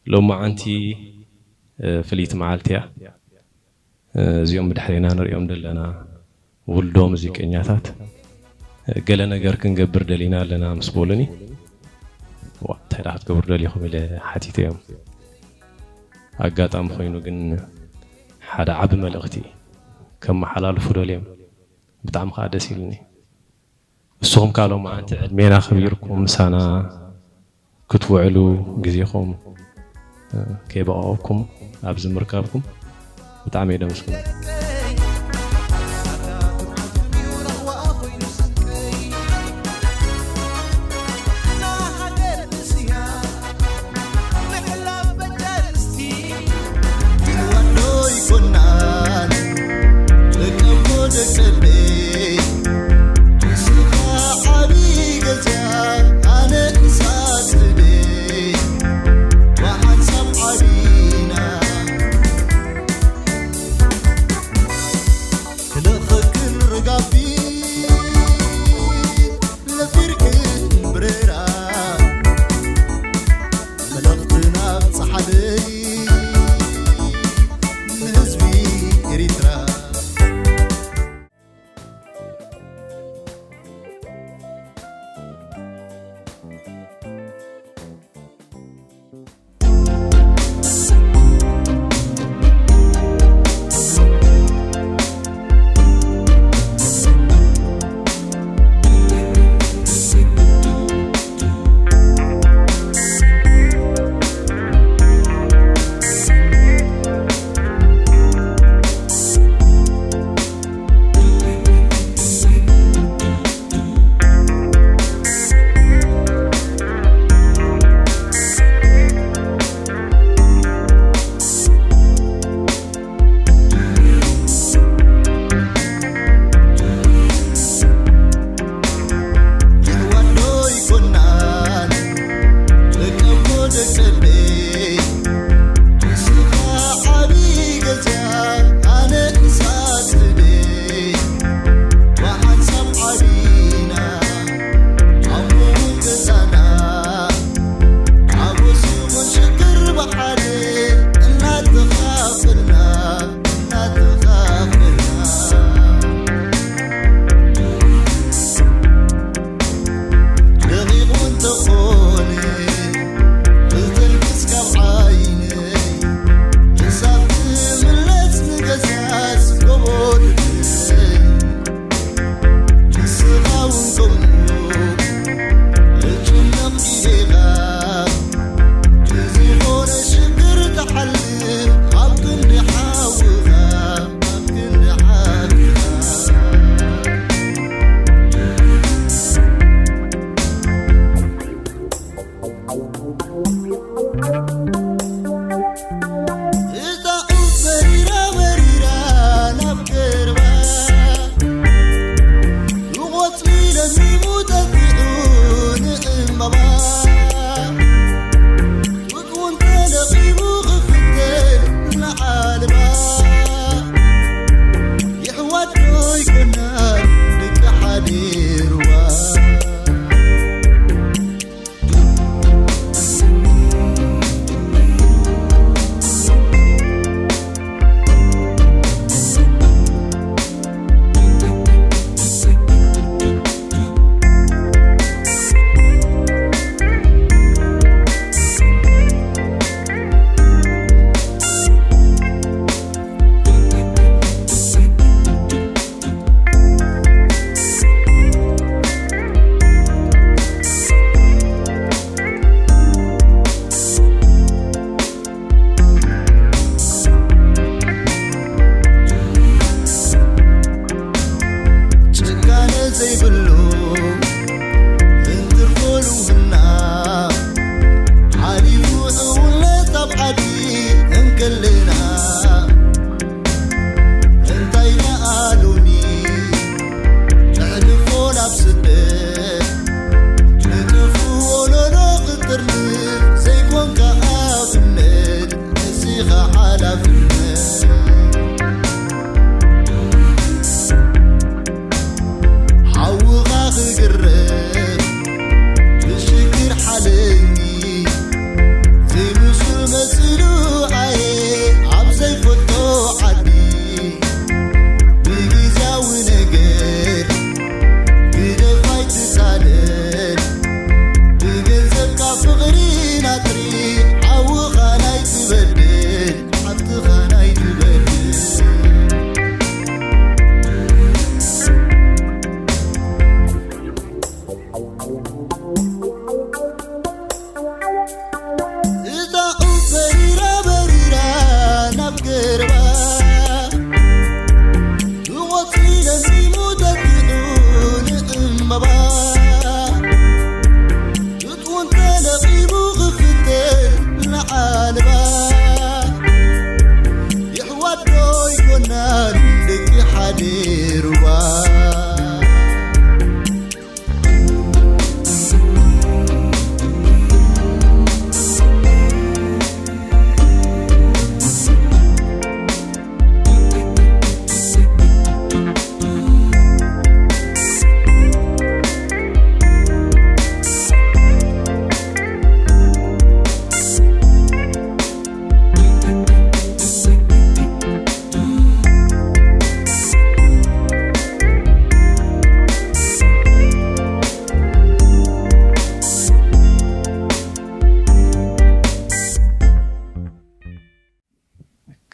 ሎማዓንቲ ፍልይቲ መዓልቲ እያ። እዚኦም ብድሕሬና ንሪኦም ዘለና ውልዶ ሙዚቀኛታት ገለ ነገር ክንገብር ደሊና ኣለና ምስ በሉኒ፣ ዋ እንታይ ደኣ ክትገብሩ ደሊኹም ኢለ ሓቲተ እዮም። ኣጋጣሚ ኮይኑ ግን ሓደ ዓቢ መልእኽቲ ከመሓላልፉ ደልዮም፣ ብጣዕሚ ከዓ ደስ ኢሉኒ። ንስኹም ከዓ ሎማዓንቲ ዕድሜና ኣኽቢርኩም ምሳና ክትውዕሉ ግዜኹም ከይበቐቕኩም ኣብዚ ምርካብኩም ብጣዕሚ እየ ደመስግነኩም።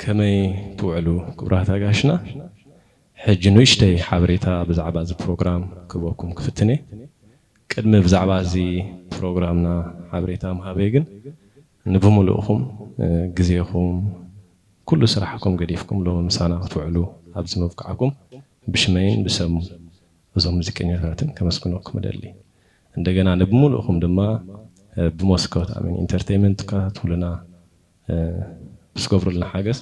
ከመይ ትውዕሉ ክቡራት ኣጋሽና? ሕጂ ንእሽተይ ሓበሬታ ብዛዕባ እዚ ፕሮግራም ክህበኩም ክፍትን እየ። ቅድሚ ብዛዕባ እዚ ፕሮግራምና ሓበሬታ ምሃበይ ግን፣ ንብምሉእኹም ግዜኹም፣ ኩሉ ስራሕኩም ገዲፍኩም ሎሚ ምሳና ክትውዕሉ ኣብዚ ምብቃዕኩም ብሽመይን ብሰሙ እዞም ሙዚቀኛታትን ከመስግነኩም እደሊ። እንደገና ንብምሉእኹም ድማ ብመስኮት ኣሜን ኢንተርቴይንመንት ትከታተሉና ብዝገብሩልና ሓገዝ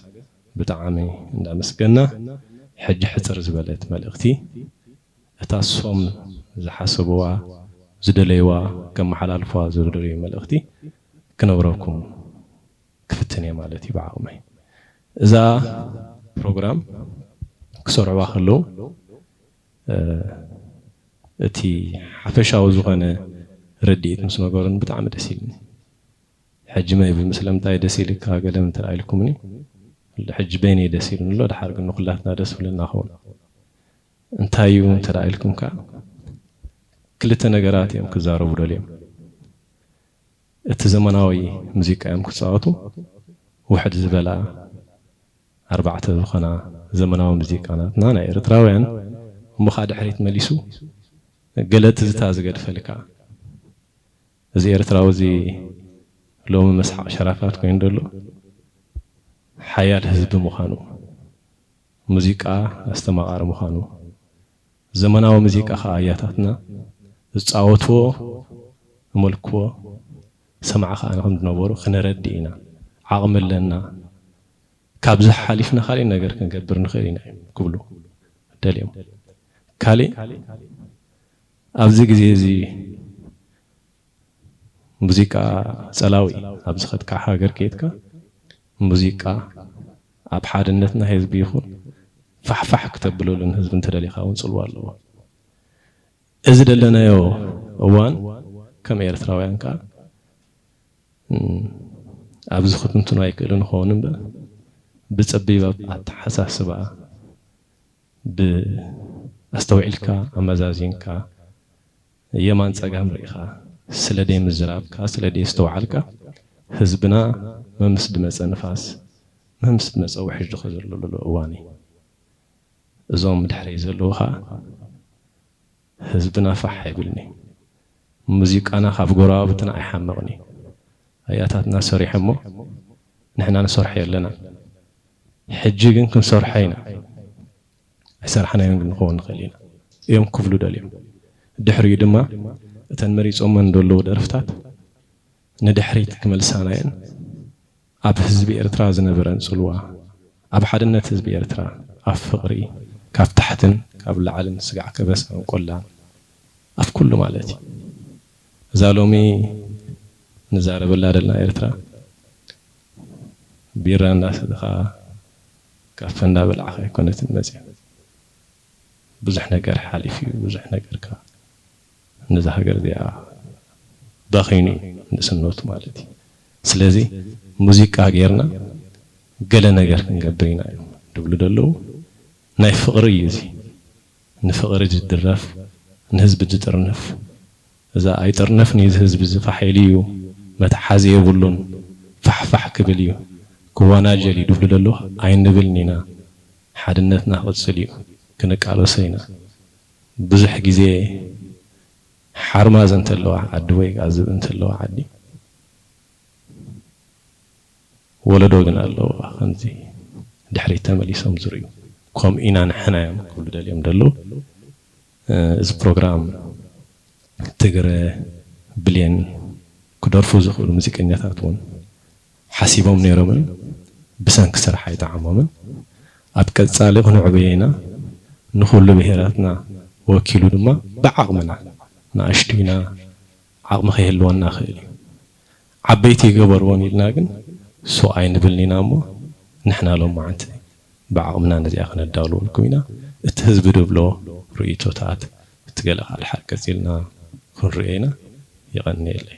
ብጣዕሚ እንዳመስገና፣ ሕጂ ሕፅር ዝበለት መልእኽቲ፣ እታ እሶም ዝሓሰብዋ፣ ዝደለይዋ፣ ከመሓላልፍዋ ዝደለዩ መልእኽቲ ክነብረኩም ክፍትን እየ ማለት እዩ ብዓቕመይ። እዛ ፕሮግራም ክሰርዕዋ ከለዉ እቲ ሓፈሻዊ ዝኾነ ርድኢት ምስ ነገሩን ብጣዕሚ ደስ ኢልኒ። ሕጂ መይቢ ምስለምንታይ ደስ ኢልካ ገለ እንተ ኢልኩምኒ፣ ሕጂ በይነይ ደስ ኢሉኒ ኣሎ፣ ድሓር ግን ንኹላትና ደስ ብለና ኸውን። እንታይ እዩ እንተ ኢልኩም ከኣ፣ ክልተ ነገራት እዮም ክዛረቡ ደልዮም። እቲ ዘመናዊ ሙዚቃ እዮም ክጻወቱ፣ ውሕድ ዝበላ ኣርባዕተ ዝኾና ዘመናዊ ሙዚቃ ናትና ናይ ኤርትራውያን፣ እሞ ኸኣ ድሕሪት መሊሱ ገለ ትዝታ ዝገድፈልካ። እዚ ኤርትራዊ እዚ ሎሚ መስሓቕ ሸራፋት ኮይኑ ዘሎ ሓያል ህዝቢ ምዃኑ፣ ሙዚቃ ኣስተማቓሪ ምዃኑ፣ ዘመናዊ ሙዚቃ ኸኣ ኣያታትና ዝጻወትዎ፣ ዝመልክዎ፣ ሰማዕ ኸኣ ከም ዝነበሩ ክነረድእ ኢና። ዓቕሚ ኣለና፣ ካብዚ ሓሊፍና ካሊእ ነገር ክንገብር ንኽእል ኢና እዮም ክብሉ ደልዮም። ካሊእ ኣብዚ ግዜ እዚ ሙዚቃ ጸላዊ፣ ኣብ ዝኸድካ ሃገር ከይድካ ሙዚቃ ኣብ ሓድነት ናይ ህዝቢ ይኹን ፋሕፋሕ ክተብለሉን ህዝቢ እንተደሊኻ እውን ጽልዋ ኣለዎ። እዚ ደለናዮ እዋን ከም ኤርትራውያን ከኣ እም፣ ኣብዚ ክትንትኖ ኣይክእልን ይኸውን እምበር ብጸቢብ ኣተሓሳስባ ብኣስተውዒልካ ኣመዛዚንካ የማን ጸጋም ርኢኻ ስለ ደይ ምዝራብካ ስለ ደይ ዝተውዓልካ ህዝብና መምስ ድመጸ ንፋስ መምስ ድመጸ ውሕጅ ድኸ ዘሎ ዘሎ እዋን እዩ። እዞም ድሕረይ ዘለዉ ኸኣ ህዝብና ፋሕ ኣይብልኒ። ሙዚቃና ካብ ጎረባብትና ኣይሓምቕኒ። ኣያታትና ሰሪሖሞ ንሕና ንሰርሖ የለና። ሕጂ ግን ክንሰርሖ ኢና። ኣይሰራሕናዮን ግን ንኸውን ንኽእል ኢና እዮም ክብሉ ደልዮም። ድሕሪኡ ድማ እተን መሪጾመን ዘለዉ ደርፍታት ንድሕሪት ክመልሳና እየን። ኣብ ህዝቢ ኤርትራ ዝነበረን ጽልዋ፣ ኣብ ሓድነት ህዝቢ ኤርትራ፣ ኣብ ፍቕሪ፣ ካብ ታሕትን ካብ ላዕልን ስጋዕ ከበሳን ቆላን፣ ኣብ ኩሉ ማለት እዩ። እዛ ሎሚ ንዛረበላ ዘለና ኤርትራ፣ ቢራ እንዳሰተኻ፣ ካፈ እንዳበላዕኻ ኣይኮነትን መጽያ። ብዙሕ ነገር ሓሊፉ እዩ፣ ብዙሕ ነገር ከኣ ነዛ ሃገር እዚኣ ባኺኑ እዩ ንእስነቱ ማለት እዩ። ስለዚ ሙዚቃ ጌርና ገለ ነገር ክንገብር ኢና እዮም ድብሉ ደለዉ። ናይ ፍቕሪ እዩ እዚ። ንፍቕሪ ዝድረፍ፣ ንህዝቢ ዝጥርንፍ። እዛ ኣይጥርነፍን እዩ እዚ ህዝቢ እዚ ፋሕ ኢሉ እዩ፣ መትሓዚ የብሉን፣ ፋሕፋሕ ክብል እዩ፣ ክወናጀል እዩ ድብሉ ደለዉ ኣይንብልን ኢና። ሓድነትና ክቕጽል እዩ፣ ክንቃለሶ ኢና። ብዙሕ ግዜ ሓርማዝ እንተለዋ ዓዲ ወይ ከኣ ዝብኢ እንተለዋ ዓዲ፣ ወለዶ ግን ኣለዋ ከምዚ ድሕሪት ተመሊሶም ዝርእዩ። ከምኡ ኢና ንሕና እዮም ክብሉ ደልዮም ደለዉ። እ፣ እዚ ፕሮግራም ትግረ ብሌን ክደርፉ ዝኽእሉ ሙዚቀኛታት እውን ሓሲቦም ነይሮምን ብሰንኪ ስራሕ ኣይጠዓሞምን። ኣብ ቀጻሊ ክንዕብዮ ኢና። ንኹሉ ብሄራትና ወኪሉ ድማ ብዓቕምና፣ ንኣሽቱ ኢና፣ ዓቕሚ ከይህልወና ይኽእል እዩ። ዓበይቲ ይገበርዎን ኢልና ግን ሱቕ ኣይንብልን ኢና እሞ፣ ንሕና ሎማዓንቲ ብዓቕምና ነዚኣ ክነዳልወልኩም ኢና። እቲ ህዝቢ ድብሎ ርእይቶታት፣ እቲ ገለ ካልእ ሓቀጽ ኢልና ክንርእዮ ኢና። የቐንየለይ።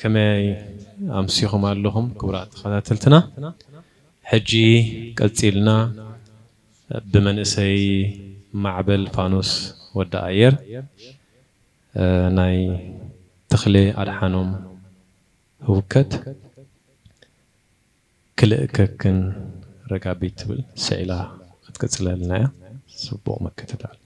ከመይ ኣምሲኹም ኣለኹም ክቡራት ተኸታተልትና? ሕጂ ቀጺልና ብመንእሰይ ማዕበል ፋኑስ ወዲ ኣየር፣ እ፣ ናይ ተኽሌ ኣድሓኖም ህውከት ክልእከክን ረጋቢት ትብል ስዒላ ክትቅጽለልና እያ። ጽቡቕ ምክትታል።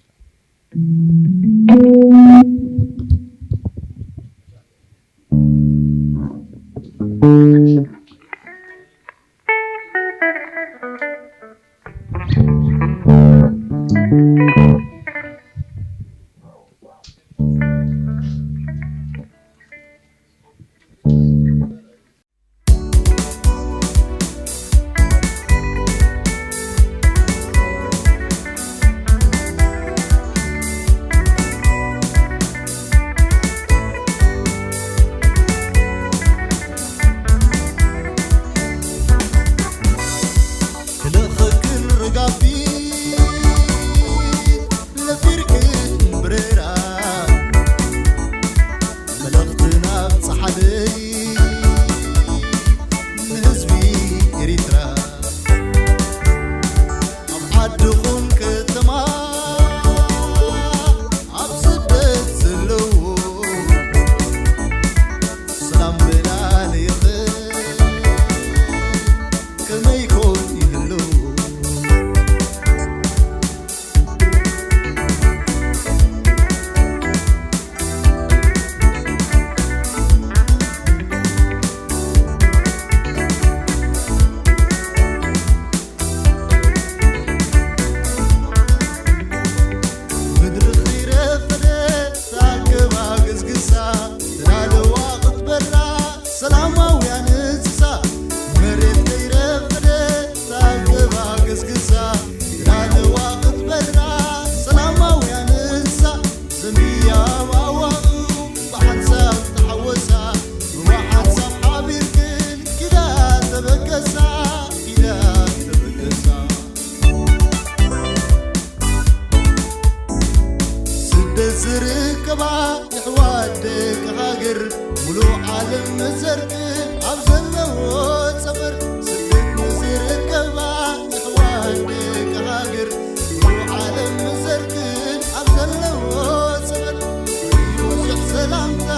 ክልእኸክን ርጋቢት ለፊርክን ብረራ፣ መልእኽትና ኣብጽሓለይ ንህዝቢ ኤሪትራ። ኣብ ዓድኹም ከተማ፣ ኣብ ስደት ዘለዉ፣ ሰላም በላልይኽን ከመይ ኮን ይህልው? ምድሪ ኸይረፈደ ታከባ ገዝግሳ፣ ተዳለዋ ክትበራ ሰላማውያን እንስሳ። መሬት ከይረፈደ ታከባ ገዝግሳ፣ ተዳለዋ ክትበራ ሰላማውያን እንስሳ። ዘንብያ ባዋኡ ብሓንሳብ ተሓወሳ፣ ብሓንሳብ ሓቢርክን ኪዳ ተበገሳ፣ ኪዳ ተበገሳ። ስደት ዝርከባ የሕዋት ደቂ ሃገር፣ ሙሉእ ዓለም መዘርግን ኣብ ዘለዎ ጸፈር። ስደት ንዝርከባ የሕዋት ደቂ ሃገር፣ ሙሉእ ዓለም መዘርግን ኣብ ዘለዎ ጸፈር። ብዙሕ ሰላምታ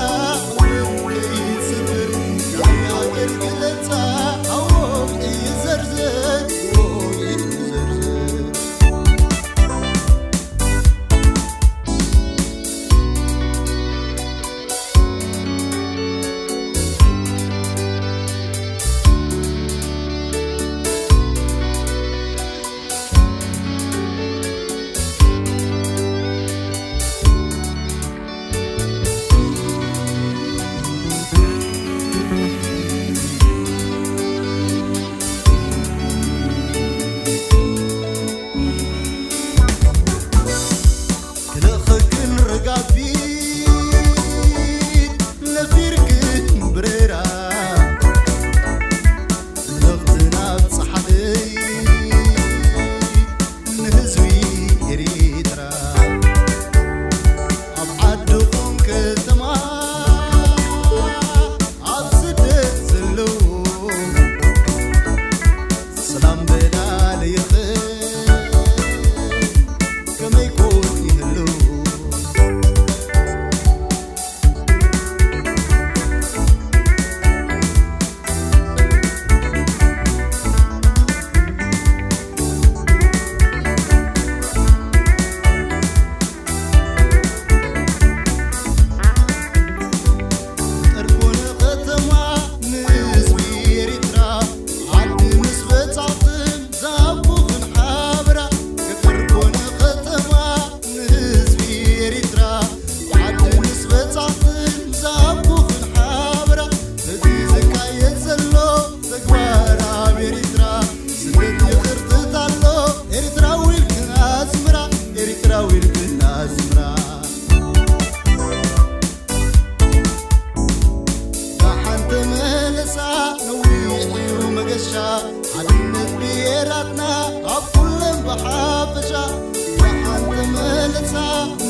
እውን ከይስፍር፣ ናይ ሃገር ግለጻ ኣብ ወግዒ ይዘርዘር፣ ወግዒ ይዘርዘር። ክልእኸክን ረጋቢት ለፊርክን ብረራ፣ መልእኽትና ኣብጽሓለይ ንህዝቢ ኤሪትራ። ኣብ ዓድኹም ከተማ፣ ኣብ ስደት ዘለዉ፣ ሰላም በላልይኽን ከመይ ኮን ይህልው? ጠርኮነ ከተማ ንህዝቢ ኤሪትራ፣ ዓዲ ምስ በጻሕትን ዝሃብኩኽን ሓበራ። ገጠር ኮነ ከተማ ንህዝቢ ኤሪትራ፣ ዓዲ ምስ በጻሕትን ዝሃብኩኽን ሓበራ። በቲ ዝካየድ ዘሎ ተግባር ኣብ ኤሪትራ፣ ስደት ይኽርትት ኣሎ። ኤሪትራዊ ኢልክን ኣስምራ፣ ኤሪትራዊ ኢልክን ኣስምራ። ደሓን ተመለሳ፣ ነዊሕ እዩ መገሻ። ሓድነት ብሄራትና ኣብ ኩለን ብሓፈሻ። ደሓን ተመለሳ፣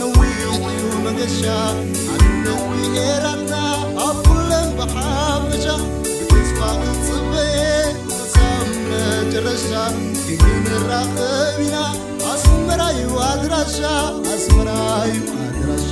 ነዊሕ እዩ መገሻ። ሓድነት ብሄራትና ኣብ ኩለን ብሓ መጨረሻ ክንራኸብ ኢና። ኣስመራዩ ኣድራሻ ኣስመራዩ ኣድራሻ